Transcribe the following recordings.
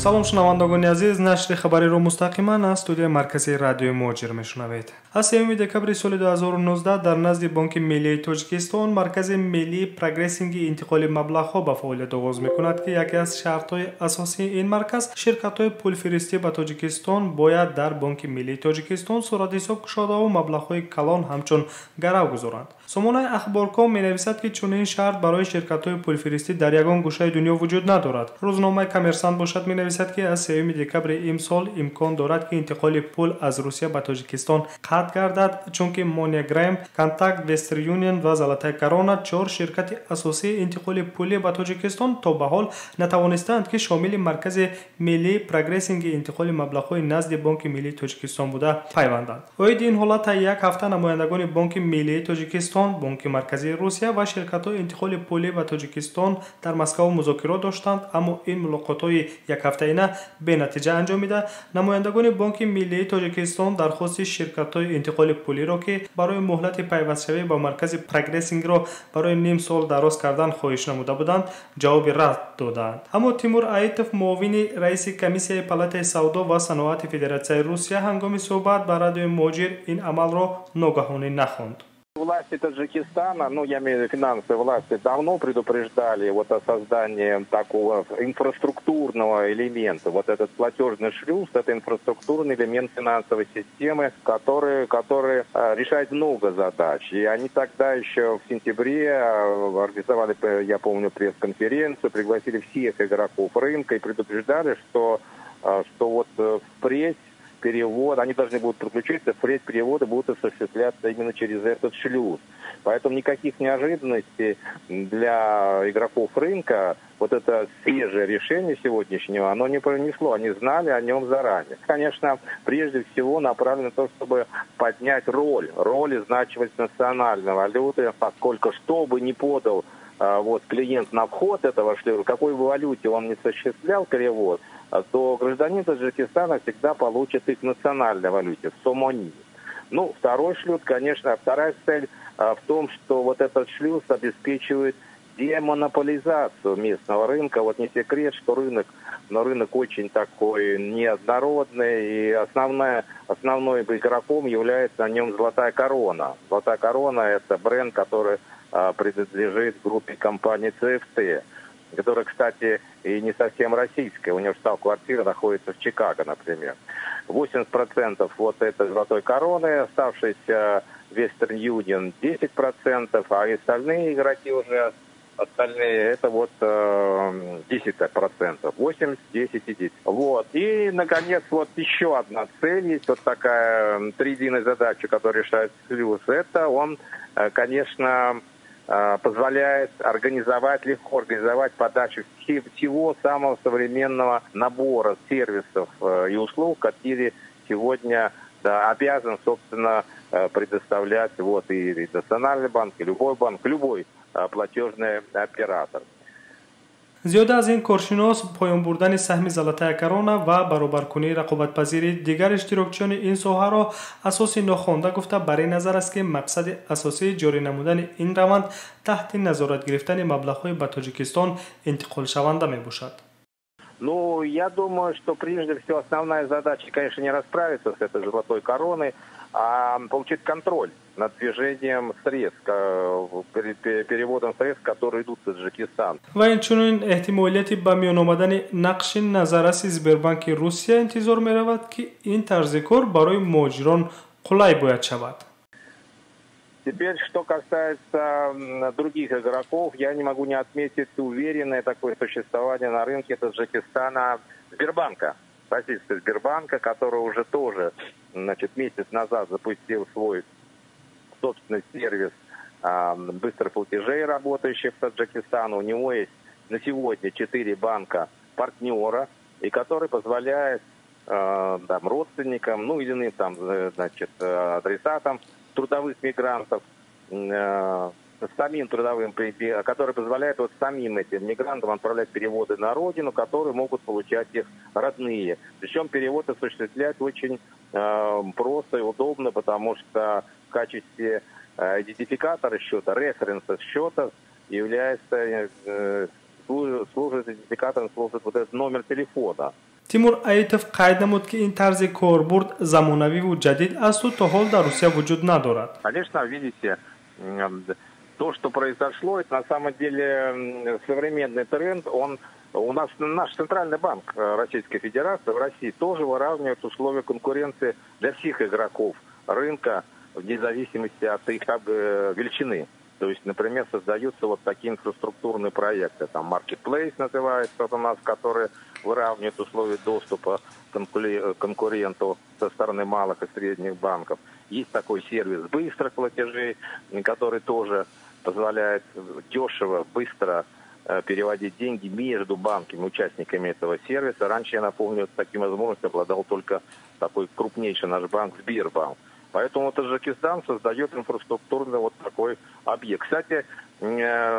Салом, шунавандагони азиз. Нашри хабариро мустақиман аз студияи марказии Радиои Муҳоҷир мешунавед. Аз 3 декабри соли 2019 дар назди Бонки миллии Тоҷикистон Маркази миллии процессинги интиқоли маблағҳо ба фаъолият оғоз мекунад, ки яке аз шартҳои асосии ин марказ: ширкатҳои пулфиристӣ ба Тоҷикистон бояд дар Бонки миллии Тоҷикистон суратҳисоб кушодаву маблағҳои калон ҳамчун гарав гузоранд. Сомонаи Ахборком менависад, ки чунин шарт барои ширкатҳои пулфиристӣ дар ягон гӯшаи дунё вуҷуд надорад. Рӯзномаи Коммерсант бошад, менависад, ки аз 3 декабри имсол имкон дорад, ки интиқоли пул аз Русия ба Тоҷикистон қатъ гардад, чунки MoneyGram, Контакт, Western Union ва Золотая Корона, чор ширкати асосии интиқоли пулӣ ба Тоҷикистон, то ба ҳол натавонистаанд, ки шомили Маркази миллии процессинги интиқоли маблағҳои назди Бонки миллии Тоҷикистон буда пайванданд. Оиди ин ҳолат таи як ҳафта намояндагони Бонки миллии Тоҷикистон, Бонки марказии Русия ва ширкатҳои интиқоли пулӣ ба Тоҷикистон дар Москав музокирот доштанд, аммо ин мулоқотҳои якҳафтаина бенатиҷа анҷомида, намояндагони Бонки миллии Тоҷикистон дархости ширкатҳои интиқоли пулиро, ки барои муҳлати пайвастшавӣ ба маркази процессингро барои ним сол дароз кардан хоҳиш намуда буданд, ҷавоби рад доданд. Аммо Тимур Аитов, муовини раиси комиссияи Палатаи савдо ва саноати Федератсияи Русия, ҳангоми суҳбат ба Радиои Муҳоҷир ин амалро ногаҳонӣ нахонд. Власти Таджикистана, ну, я имею в виду финансовые власти, давно предупреждали вот о создании такого инфраструктурного элемента. Вот этот платежный шлюз – это инфраструктурный элемент финансовой системы, который решает много задач. И они тогда еще в сентябре организовали, я помню, пресс-конференцию, пригласили всех игроков рынка и предупреждали, что вот впредь перевод, они должны будут подключиться, впредь переводы будут осуществляться именно через этот шлюз. Поэтому никаких неожиданностей для игроков рынка вот это свежее решение сегодняшнего, оно не принесло, они знали о нем заранее. Конечно, прежде всего направлено на то, чтобы поднять роль и значимость национальной валюты, поскольку что бы ни подал вот, клиент на вход этого шлюза, какой бы валюте он не осуществлял перевод, то гражданин Таджикистана всегда получит их в национальной валюте, в сомони. Ну, второй шлюз, конечно, вторая цель в том, что вот этот шлюз обеспечивает демонополизацию местного рынка. Вот не секрет, что рынок, но рынок очень такой неоднородный, и основной игроком является на нем «Золотая корона». «Золотая корона» – это бренд, который принадлежит группе компаний CFT, которая, кстати, и не совсем российская. У нее штаб-квартира находится в Чикаго, например. 80% вот этой «Золотой короны», оставшиеся Western Union 10%, а остальные игроки уже, остальные, это вот 10%. 80, 10 и 10. Вот. И, наконец, вот еще одна цель есть, вот такая триединая задача, которую решает шлюз. Это он, конечно, позволяет организовать, легко организовать подачу всего самого современного набора сервисов и услуг, которые сегодня, да, обязан, собственно, предоставлять вот и Национальный банк, и любой банк, любой платежный оператор. Зиёда аз ин, коршинос поён бурдани саҳми «Золотая корона» ва баробаркунии рақобатпазирии дигар иштирокчиёни ин соҳаро асоси нохонда гуфта, бар ин назар аст, ки мақсади асосии ҷорӣ намудани ин раванд таҳти назорат гирифтани маблағҳои ба Тоҷикистон интиқолшаванда мебошад. Ну, я думаю, что прежде всего основная задача, конечно, не расправиться с этой «Золотой короной», а получить контроль над движением средств, переводом средств, которые идут в Таджикистан. Ва инчунин эҳтимолияти ба миён омадани нақши назарраси Сбербанки Русия интизор меравад, ки ин тарзи кор барои муҳоҷирон қулай бояд шавад. Теперь, что касается других игроков, я не могу не отметить уверенное такое существование на рынке Таджикистана Сбербанка. Российского Сбербанка, который уже тоже, значит, месяц назад запустил свой собственный сервис быстрых платежей, работающий в Таджикистане. У него есть на сегодня четыре банка партнера, и который позволяет там, родственникам, ну или там, значит, адресатам трудовых мигрантов, самим трудовым, который позволяет вот самим этим мигрантам отправлять переводы на родину, которые могут получать их родные. Причем перевод осуществлять очень просто и удобно, потому что в качестве идентификатора счета, референса счета является, служит идентификатором, служит вот этот номер телефона. Тимур Аитов қайд намуд, ки ин тарзи корбурд замонавиву ҷадид асту то ҳол дар Русия вуҷуд надорад. Конечно, видите, то, что произошло, это на самом деле современный тренд. Он у нас, наш Центральный банк Российской Федерации в России тоже выравнивает условия конкуренции для всех игроков рынка вне зависимости от их величины. То есть, например, создаются вот такие инфраструктурные проекты. Там Marketplace называется вот у нас, которые выравнивают условия доступа конкуренту со стороны малых и средних банков. Есть такой сервис быстрых платежей, который тоже позволяет дешево, быстро переводить деньги между банками, участниками этого сервиса. Раньше, я напомню, таким возможностью обладал только такой крупнейший наш банк Сбербанк. Поэтому Таджикистан создает инфраструктурный вот такой объект. Кстати,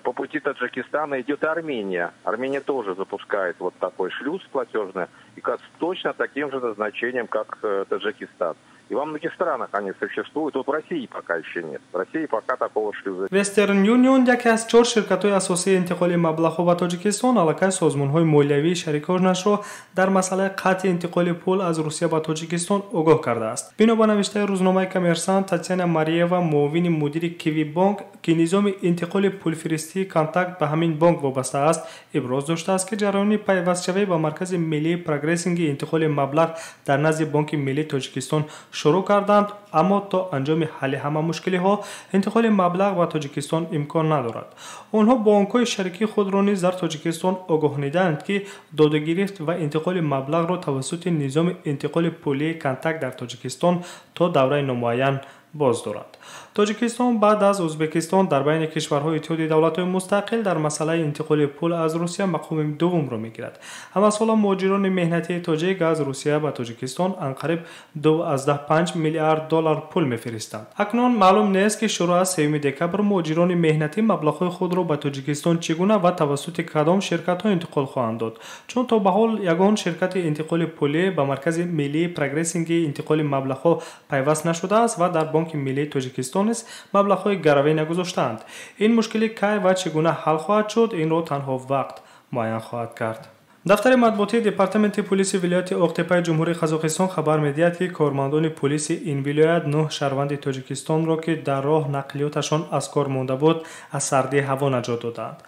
по пути Таджикистана идет Армения. Армения тоже запускает вот такой шлюз платежный, и с точно таким же назначением, как Таджикистан. И во многих странах они существуют. Вот в России пока еще нет. В России пока такого шлюза. Western Union, яке аз чор ширкатҳои асосии интиқоли маблағҳо ба Тоҷикистон, аллакай созмонҳои молиявии шариконашро дар масъалаи қатъи интиқоли пул аз Русия ба Тоҷикистон огоҳ кардааст. Бино ба навиштаи рӯзномаи Коммерсант, Татьяна Мариева, муовини мудири Киви бонк, ки низоми интиқоли пулфиристии Контакт ба ҳамин бонк вобаста аст, иброз доштааст, ки ҷараёни пайвастшавӣ ба Маркази миллии прогрессинги интиқоли маблағ дар назди Бонки миллии Тоҷикистон шурӯъ карданд, аммо то анҷоми ҳалли ҳама мушкилиҳо интиқоли маблағ ба Тоҷикистон имкон надорад. Онҳо бонкҳои шарикии худро низ дар Тоҷикистон огоҳ нидаанд, ки додугирифт ва интиқоли маблағро тавассути низоми интиқоли пулии Контакт дар Тоҷикистон то давраи номуайян боз дорад. Тоҷикистон баъд аз Ӯзбекистон дар байни кишварҳои Иттиҳоди Давлатҳои Мустақил дар масъалаи интиқоли пул аз Русия мақоми дуввумро мегирад. Ҳамасола муҳоҷирони меҳнатии тоҷик аз Русия ба Тоҷикистон анқариб 2,5 миллиард доллар пул мефиристанд. Акнун маълум нест, ки шурӯъ аз 3 декабр муҳоҷирони меҳнатӣ маблағҳои худро ба Тоҷикистон чӣ гуна ва тавассути кадом ширкатҳо интиқол хоҳанд дод, чун то ба ҳол ягон ширкати интиқоли пулӣ ба Маркази миллии прогрессинги интиқоли маблағҳо пайваст нашудааст ва дар Бонки миллии Тоҷикистон низ маблағҳои гаравӣ нагузоштаанд. Ин мушкилӣ кай ва чӣ гуна ҳал хоҳад шуд, инро танҳо вақт муайян хоҳад кард. Дафтари матбуотии Департаменти пулиси вилояти Оқтепаи Ҷумҳурии Қазоқистон хабар медиҳад, ки кормандони пулиси ин вилоят нӯҳ шаҳрванди Тоҷикистонро, ки дар роҳ нақлиёташон аз кор монда буд, аз сардии ҳаво наҷот додаанд.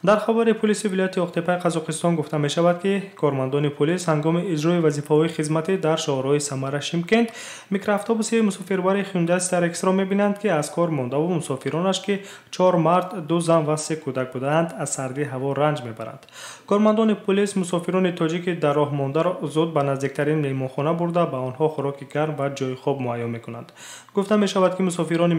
Дар хабари пулиси вилояти Оқтепаи Қазоқистон гуфта мешавад, ки кормандони пулис ҳангоми иҷрои вазифаҳои хизматӣ дар шоҳроҳи Самара Шимкент микроавтобуси мусофирбари Hyundai Starex-ро мебинанд, ки аз кор мондаву мусофиронаш, ки чор мард, ду зан ва се кӯдак будаанд, аз сардии ҳаво ранҷ мебаранд. Кормандони пулис мусофирони тоҷики дар роҳ мондаро зуд ба наздиктарин меҳмонхона бурда, ба онҳо хӯроки гарм ва ҷойи хоб муҳайё мекунанд. Гуфта мешавад, ки мусофирони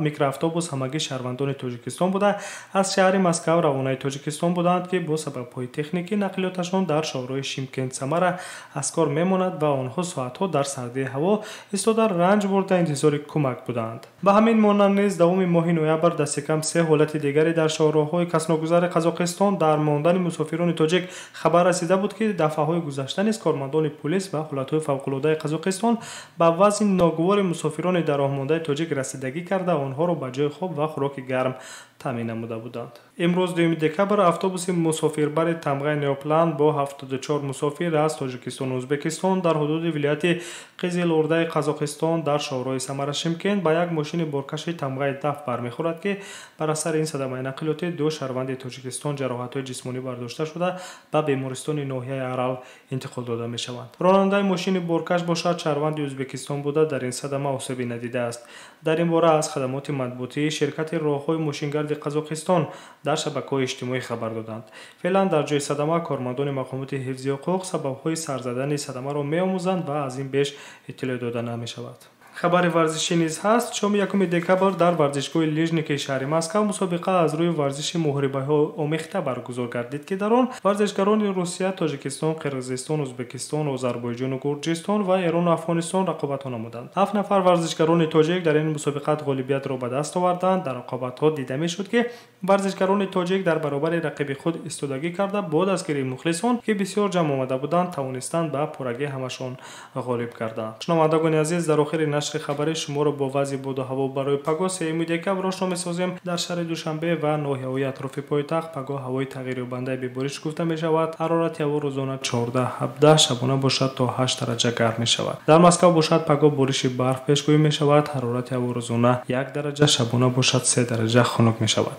микроавтобус ҳамагӣ шаҳрвандони Тоҷикистон буда, аз шаҳри Москав равонаи Тоҷикистон буданд, ки бо сабабҳои техникӣ нақлиёташон дар шоҳроҳи Шимкент Самара аз кор мемонад ва онҳо соатҳо дар сардии ҳаво истода, ранҷ бурда, интизори кӯмак буданд. Ба ҳамин монанд низ давоми моҳи ноябр дастикам се ҳолати дигаре дар шоҳроҳҳои касногузари Қазоқистон дар мондани мусофирони тоҷик хабар расида буд, ки дафъаҳои гузашта низ кормандони пулис ва ҳолатҳои фавқулодаи Қазоқистон ба вазъи ногувори мусофирони дар роҳмондаи тоҷик расидагӣ карда, онҳоро ба ҷои хоб ва хӯроки гарм таъмин намуда буданд. Имрӯз, 2 декабр, автобуси мусофирбари тамғаи Неоплан бо 74 мусофир аз Тоҷикистону Ӯзбекистон дар ҳудуди вилояти Қизилурдаи Қазоқистон дар шоҳроҳи Самара Шимкент ба як мошини боркаши тамғаи ДАФ бармехӯрад, ки бар асари ин садамаи нақлиётӣ ду шаҳрванди Тоҷикистон ҷароҳатҳои ҷисмонӣ бардошта шуда, ба бемористони ноҳияи Арал интиқол дода мешаванд. Ронандаи мошини боркаш бошад, шаҳрванди Ӯзбекистон буда, дар ин садама осебе надидааст. Дар ин бора аз хадамоти матбуотии ширкати роҳҳои мошингарди Қазоқистон дар шабакаҳои иҷтимоӣ хабар доданд. Феълан дар ҷои садама кормандони мақомоти ҳифзи ҳуқуқ сабабҳои сарзадани садамаро меомӯзанд ва аз ин беш иттилоъ дода намешавад. Хабари варзишӣ низ ҳаст. Шоми 1 декабр дар варзишгоҳи Лижники шаҳри Москав мусобиқа аз рӯи варзиши муҳорибаҳо омехта баргузор гардид, ки дар он варзишгарони Русия, Тоҷикистон, Қирғизистон, Ӯзбекистон, Озарбойҷону Гурҷистон ва Эрону Афғонистон рақобатҳо намуданд. Ҳафт нафар варзишгарони тоҷик дар ин мусобиқат ғолибиятро ба даст оварданд. Дар рақобатҳо дида мешуд, ки варзишгарони тоҷик дар баробари рақиби худ истодагӣ карда, бо дастгирии мухлисон, ки бисёр ҷамъ омада буданд, тавонистанд ба пуррагӣ ҳамашон ғолиб гарданд. Шунавандагони азиз, дар охири нашри Нашри хабари шуморо бо вазъи боду ҳаво барои пагоҳ 3 декабр ошно месозем. Дар шаҳри Душанбе ва ноҳияҳои атрофи пойтахт пагоҳ ҳавои тағйирёбандаи бебориш гуфта мешавад. Ҳарорати ҳаво рӯзона 14-17, шабона бошад то 8 дараҷа гарм мешавад. Дар Москва бошад пагоҳ бориши барф пешгӯӣ мешавад. Ҳарорати ҳаво рӯзона 1 дараҷа, шабона бошад 3 дараҷа хунук мешавад.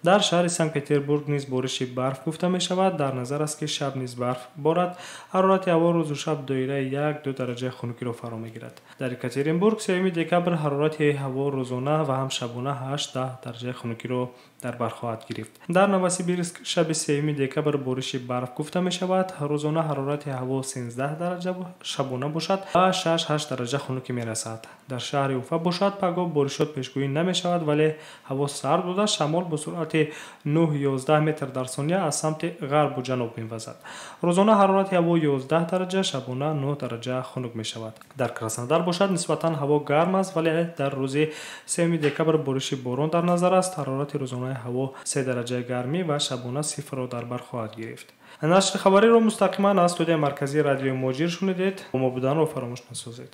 Дар шаҳри Санкт-Петербург низ бориши барф гуфта мешавад. Дар назар аст, ки шаб низ барф борад. Ҳарорати ҳаво рӯзу шаб доираи 1-2 дараҷаи хунукиро фаро мегирад. Дар Екатеринбург 3 декабр ҳарорати ҳаво рӯзона ва ҳам шабона 8-10 дараҷаи хунукиро дар бар хоҳад гирифт. Дар Новосибирск шаби 3 декабр бориши барф гуфта мешавад. Рӯзона ҳарорати ҳаво 13 дараҷа, шабона бошад ба 6-8 дараҷа хунукӣ мерасад. Дар шаҳри Уфа бошад пагоҳ боришот пешгӯӣ намешавад, вале ҳаво сард буда, шамол бо суръати 9-11 метр дар сония аз самти ғарбу ҷануб мевазад. Рӯзона ҳарорати ҳаво 11 дараҷа, шабона 9 дараҷа хунук мешавад. Дар Краснодар бошад нисбатан ҳаво гарм аст, вале дар рӯзи 3 декабр бориши борон дар назар аст. Ҳарорати рӯзонаи ҳаво 3 дараҷаи гармӣ ва шабона 0 дар бар хоҳад гирифт. Нашри хабариро мустақиман аз студияи марказии радиои Муҳоҷир шунидед. Бо мо буданро фаромӯш насозед.